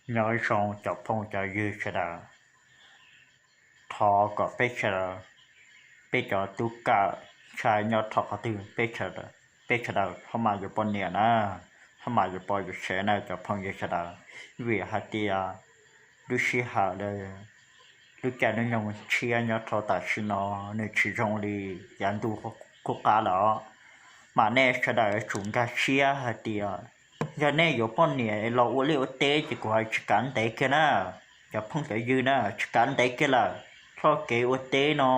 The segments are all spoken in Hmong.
Nyob zoo cov phooj cov ywg sawv daws, thov kom peb sawv daws, peb cov tub kawm ntshai nyob rau qhov twg, peb sawv daws ho mas yuav poj niam na, ho mas yuav poj yuav sev na cov phooj ywg sawv daws. Vim hais tias lub sij hawm, lub caij lub nyoog tshiab nyob rau tam sim no nws tsis zoo li yav ntuj qub qab lawm os. Mas nej sawv daws yuav tsum nkag siab hais tias yog nej yuav poj niam los ua liaj ua teb ces kuv hais tsis kav ntev kiag na, cov phooj cov ywg na, tsis kav ntev kiag lawm. Txoj kev ua teb no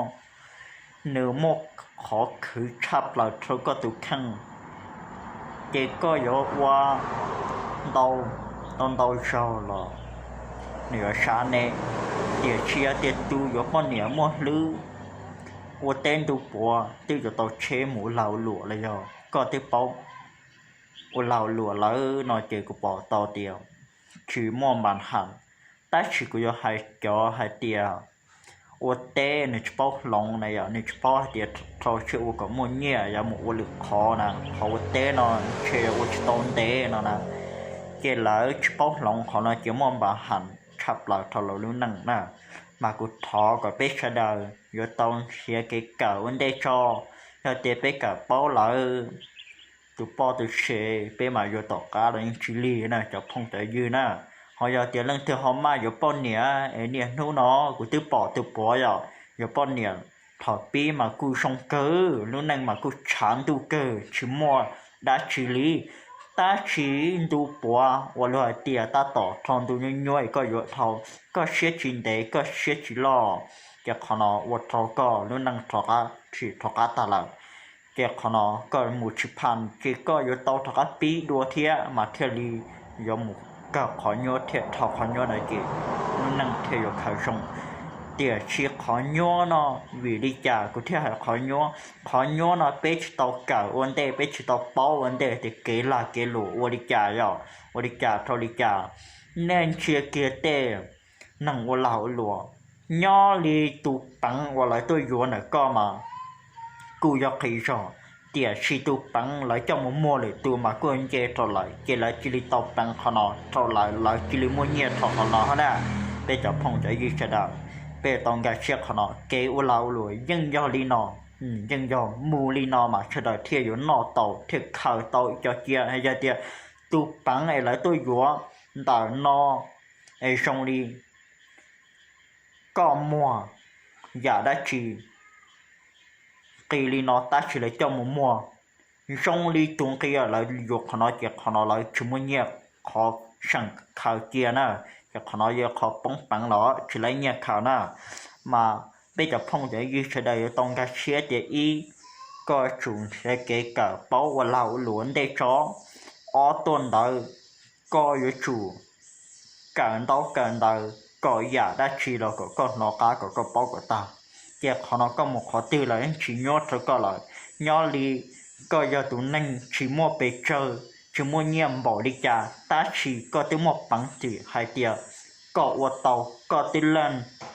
nws muaj qhov khwv tshaj plaws rau koj tus kheej, ces koj yuav ua ntau, tau ntau zaug los nws yuav sab ne. Tiam sis yog tias tus yuav poj niam muaj hlwb, ua teb ntu puav twb yuav tau tsheb mus ua lag ua luam los yog koj twb paub ua lag ua luam lawm no ces kuv pom tau tias tsis muaj npam ham. Tab sis kuv yuav hais cov hais tias ua teb nws tsis paub hloov na, yog nws tsis paub hais tias rau siab ua kom muaj nyiaj yuav mus ua lwm qhov na, qhov ua teb no ntshe ua tsis tau ntev no na, ces lawv tsis paub hloov qhov no ces muaj npam ham tshaj plaws rau lawv lub neej na. Mas kuv thov kom peb sawv daws yuav tau nrhiav kev kawm ua ntej tso. Yog tias peb kawm paub lawm, tus poj tus sev peb mam yuav tom qab los yeej tsis lig na cov phooj cov ywg na. Ho yog tias leej twg ho maj yuav poj niam es niaj hnub no kuv twb pom tus puav yog yuav poj niam thaum pib mas kuj zoo kawg, lub neej mas kuj tshav ntuj kawg, tsis muaj dab tsi li. Tab sis ntu puav uas luag hais tias tab tom rho ntu nyuaj nyuaj es koj yuav dhau, koj siab tsis ntev koj siab tsis loj, ces qhov no ua rau koj lub neej rov qab tsis rov qab tag lawm. Ces qhov no koj mus tsis pham ces koj yuav tau rov qab pib dua thiab mas thiaj li yuav mus kawg qhov nyuaj thiab dhau qhov nyuaj na ces lub neej thiaj yuav khaws zoo. Tiam sis qhov nyuaj no, vim li cas kuv thiaj hais qhov nyuaj? Qhov nyuaj no peb tsis tau kawm ua ntej, peb tsis tau paub ua ntej tias kev lag kev luam ua li cas yog ua li cas rau li cas. Nej ntsia kiag tej neeg ua lag ua luam, nyob li tus peev uas lawv tuaj yuav ntawm koj mas kuj yog qis zog, tiam sis tus peev lawv coj mus muag lwm tus mas kuj nce rau lawv, ces lawv cia li tau peev qhov no rau lawv, lawv cia li muaj nyiaj rau qhov no hos na. Peb cov phooj cov ywg sawv daws, peb tau nkag siab qhov no, kev ua lag ua luam yeej yog li no, yeej yog mus li no mas sawv daws thiaj yuav noj tau thiaj khaws tau ib co cia. Yog tias tus peev es lawv tuaj yuav ntawm no es zoo li koj muag yam dab tsi nqi li no tab sis lawv coj mus muag zoo li tus nqi lawv yuav qhov no ces qhov no lawv tsis muaj nyiaj qhov seem khaws cia na, ces qhov no yog qhov poob peev los tsis laib nyiaj khaws na. Mas peb cov phooj cov ywg sawv daws yuav tau nkag siab tias ib, koj tsum nrhiav kev kawm paub ua lag ua luam ntej tso. Ob tuaj ntawd, koj yuav tsum kawm ntaub kawm ntawv kom yam dab tsi los kom koj hnov qab kom koj paub kom tag, ces qhov no koj mus qhov twg los yeej tsis nyuaj rau koj lawm. Nyob li koj yog tus neeg tsis muaj pes tsawg, tsis muaj nyiaj npaum li cas tab sis koj twb muaj peev xwm hais tias koj ua tau, koj twb leej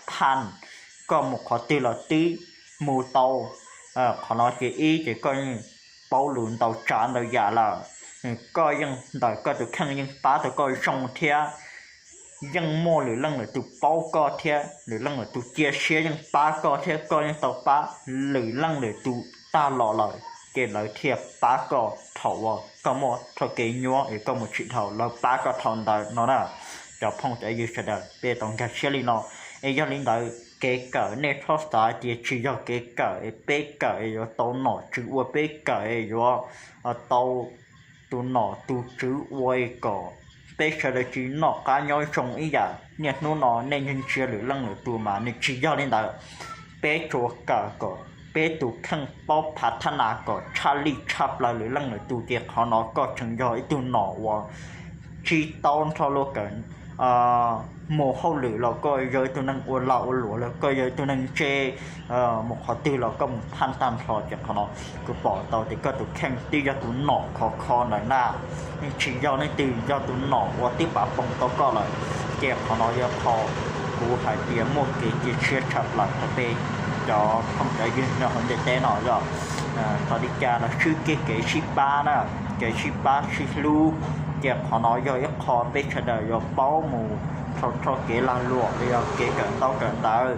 thaj, koj mus qhov twg los twb mus tau. Qhov no ces ib ces koj yeej paub lus ntau tsav ntau yam lawm, koj yeej ntawm koj tus kheej yeej pab tau koj zoo thiab, yeej muaj lwm leej lwm tus paub koj thiab, lwm leej lwm tus cia siab yeej pab koj thiab, koj yeej tau pab lwm leej lwm tus tag los lawm ces lawv thiaj pab koj thaum uas koj muaj txoj kev nyuaj es koj mus tsis dhau, lawv pab koj thaum ntawd no na. Cov phooj cov ywg sawv daws, peb tau nkag siab li no. Es yog li ntawd kev kawm nej txhob xav tias tsis yog kev kawm es peb kawm es yuav tau nom tswv ua, peb kawm es yuav tau tus nom tus tswv ua es kom peb sawv daws tsis noj qab nyob zoo ib yam niaj hnub no nej ntsia lwm leej lwm tus mas nws tsis yog li ntawd. Peb tsuas kawm kom peb tus kheej paub phav thab nas kom tshaj lij tshaj plaws lwm leej lwm tus ces qhov no koj tseem yog ib tug nom uas tsis tau nrho luag kawm mus hauj lwm los koj yog ib tug neeg ua lag ua luam los koj yog ib tug neeg ntse, mus qhov twg los koj mus thaj tag nrho ces qhov no kuv pom tau tias koj tus kheej twb yog tus nom khov kho ntawm na, tsis yog leej twg, yog tus nom uas twb pav poom tau koj lawm. Ces qhov no yog qhov kuv hais tias muaj kev cia siab tshaj plaws rau peb cov phooj cov ywg nyob hauv ntiaj teb no yog txawm li cas los swb kiag kev sib pab na, kev sib pab sib hlub, Ces qhov no yog ib qho peb sawv daws yuav paub mus rau txoj kev lag luam los yog kev kawm ntaub kawm ntawv,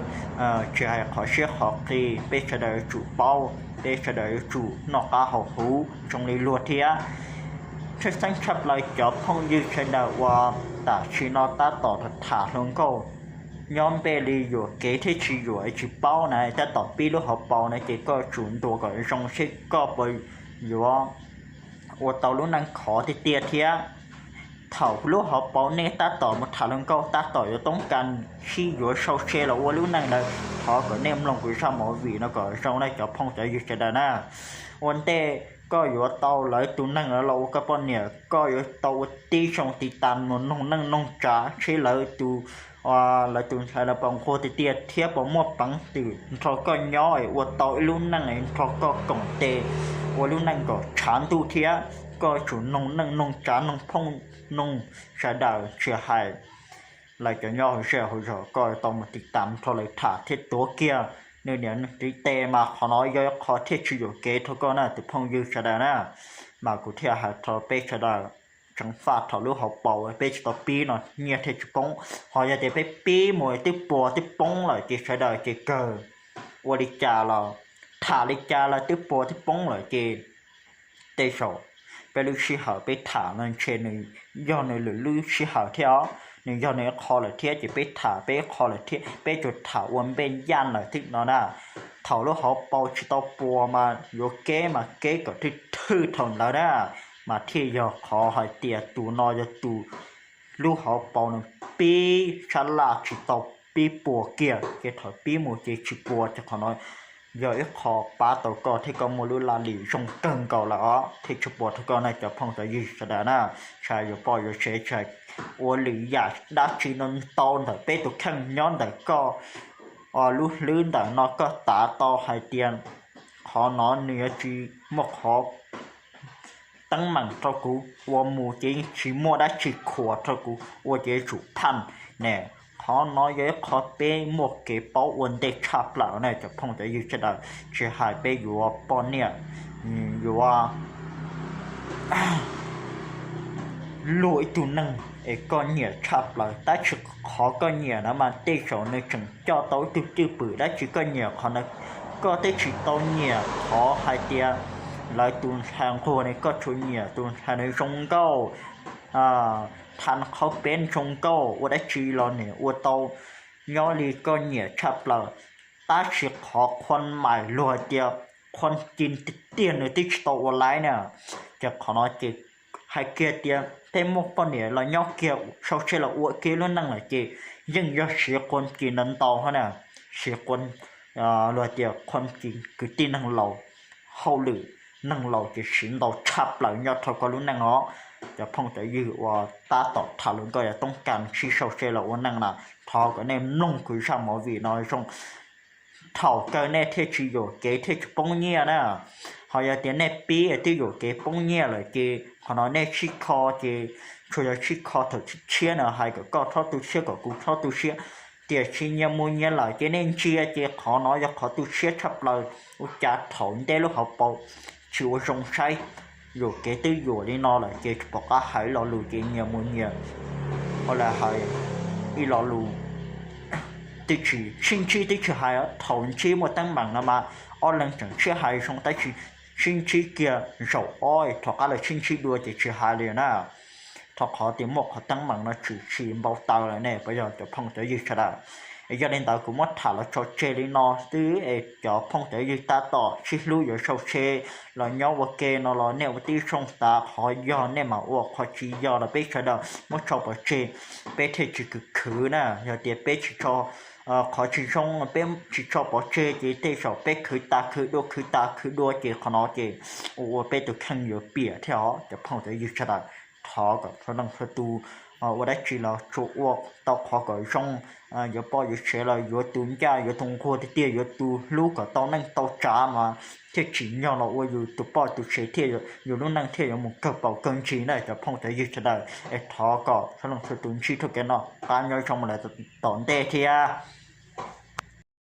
tsis hais qhov siab qhov qis peb sawv daws yuav tsum paub, peb sawv daws yuav tsum noj qab haus huv zoo li luag thiab. Tshwj xeeb tshaj plaws cov phooj ywg sawv daws uas tam sim no tab tom tham hluas nkauj nyob npej li yuam kev thiab tsis yuam tsis paub na, tab tom pib lub hauv paus na ces koj tsum ntuas kom zoo seb koj puas yuav ua tau lub neej khov tiag tiag thiab. Thaum lub hauv paus nej tab tom mus tham hluas nkauj tab tom yuav toob kas sib yuav sau se los ua lub neej ntawd, thov kom nej mloog kuv zaj movie no kom zoo na cov phooj cov ywg sawv daws na. Ua ntej koj yuav tau lawv tus neeg los ua koj poj niam, koj yuav tau ua tib zoo tiv tas mus noog neej noog tsav seb lawv tus lawv tus ntxhais lawv puas nquag tiag tiag thiab puas muaj peev xwm nrog koj nyob es ua tau ib lub neej es nrog koj koom tes ua lub neej kom tshav ntuj thiab. Koj tsum noog neej noog tsav noog phooj noog sawv daws tsis hais lawv cov nyob hauv zej hauv zos, koj tau mus tiv tas rau lawv tham thiab tuav kiag nws niam nws txiv tes mas qhov no yog ib qho thiaj tsis yuam kev rau koj na tus phooj ywg sawv daws na. Mas kuv thiaj hais rau peb sawv daws tseev faj thaum lub hauv paus peb tsis tau pib no nyiaj thiaj tsis poob. Ho yog tias peb pib mus twb puas twb poob lawm ces sawv daws ces kawg ua li cas los tham li cas los twb puas twb poob lawm ces tej zaum peb lub sij hawm peb tham no ntshe nws yog nws lwm lub sij hawm thiab os, nws yog nws ib qho lawm thiab ces peb tham peb ib qho lawm thiab peb tsuas tham ua npej ncaj lawm thiab no na. Thaum lub hauv paus tsis tau puas mas yuav keb mas keb kom thwj thwj thaum ntawd na, mas thiaj yog qhov hais tias tus no yog tus lub hauv paus nws pib sab laj tsis tau pib puas kiag ces thaum pib mus ces tsis puas ces qhov no yog ib qho pab tau koj thiab koj muaj lub laj lim zoo kawg nkaus lawm os thiaj tsis puas rau koj na cov phooj cov ywg sawv daws na. Tsis hais yuav poj yuav sev tsis hais ua lwm yam dab tsi no ntau ntawm peb tus kheej nyob ntawm koj lub hlwb ntawm no koj tav tau hais tias qhov no nws yuav tsis muaj qhov teeb meem rau kuv ua mus ces yeej tsis muaj dab tsi khuam rau kuv ua ces yuav tsum phaj ne. Qhov no yog ib qho peb muaj kev paub ua ntej tshaj plaws na cov phooj cov ywg sawv daws, tsis hais peb yuav poj niam yuav luag ib tug neeg es koj nyiam tshaj plaws tab sis qhov koj nyiam na mas tej zaum nws tseem coj tau ib tug cwj pwm dab tsi koj nyiam qhov ntawd. Koj twb tsis tau nyiam qhov hais tias lawv tus ntxhais nquag ne, koj tsuas nyiam tus ntxhais nws zoo nkauj, tha qhaub peb zoo nkauj ua dab tsi los nws ua tau nyob li koj nyiam tshaj plaws. Tab sis qhov qhua mais luag hais tias qhua ci tiag tiag nws twb tsis tau ua laib na, ces qhov no ces hais kiag tias tej muaj poj niam los nyob kiag sau se los ua kiag lub neej lawm ces yeej yog siv qhua ci ntau ntau hab na, siv qhua luag tias qhua ci kwv tij neeg laus, hauj lwm neeg laus ces siv ntau tshaj plaws nyob rau koj lub neej os. Cov phooj cov ywg uas tab tom tham hluas nkauj yog toob kas sib sau se los ua neej na, thov kom nej mloog kuv zaj movie no zoo, thaum kawg nej thiaj tsis yuam kev thiaj tsis poob nyiaj na. Ho yog tias nej pib twb yuam kev poob nyiaj lawm ces qhov no nej sib kho ces tsuas yog sib kho thaum tshiab tshiab na, hais kom koj txhob tu siab kom kuv txhob tu siab. Tiam sis nyias mus nyias lawm ces nej ntsia ces qhov no yog qhov tu siab tshaj plaws. Ua cas thaum ntej lub hauv paus tsis ua zoo saib, yuam kev twb yuam li no lawm ces tsis pom qab hais ib lo lus ces nyias mus nyias, ua li hais ib lo lus twb tsis sib ntsib twb tsis hais, thaum ntsib muaj teeb meem no mas ob leeg tseem sib hais zoo tab sis sib ntsib kiag zaum ob rov qab los sib ntsib dua ces tsis hais li na. Rau qhov tias muaj qhov teeb meem no tshwm sim npau taws lawm ne puas yog cov phooj cov ywg sawv daws. Yog li ntawd kuv muab tham los tso tseg li no xwb es cov phooj cov ywg tab tom sib hlub yuav sau se los nyob ua ke no los nej ua tib zoo xav qhov yog nej mam ua, qhov tsis yog los peb sawv daws muab tso pov tseg, peb thiaj tsis khwv khwv na. Yog tias peb tsis tso qhov tsis zoo peb tsis tso pov tseg ces tej zaum peb khwv tas khwv dua khwv tas khwv dua ces qhov no ces ua ua peb tus kheej yuav piam thiab os cov phooj cov ywg sawv daws. Thov kom txhua leej txhua tus ua dab tsi los tsuas ua tau qhov kom zoo, yuav poj yuav sev los yuav tus ncaj yuav tus nquag tiag tiag, yuav tus hlub kom tau neej tau tsav mas thiaj tsim nyog los ua yus tus poj tus sev thiaj yus lub neej thiaj yuav mus kawg paus kawg ntsis na cov phooj cov ywg sawv daws. Es thov kom txhua leej txhua tus ntsib txoj kev noj qab nyob zoo mus lawm tom ntej thiab.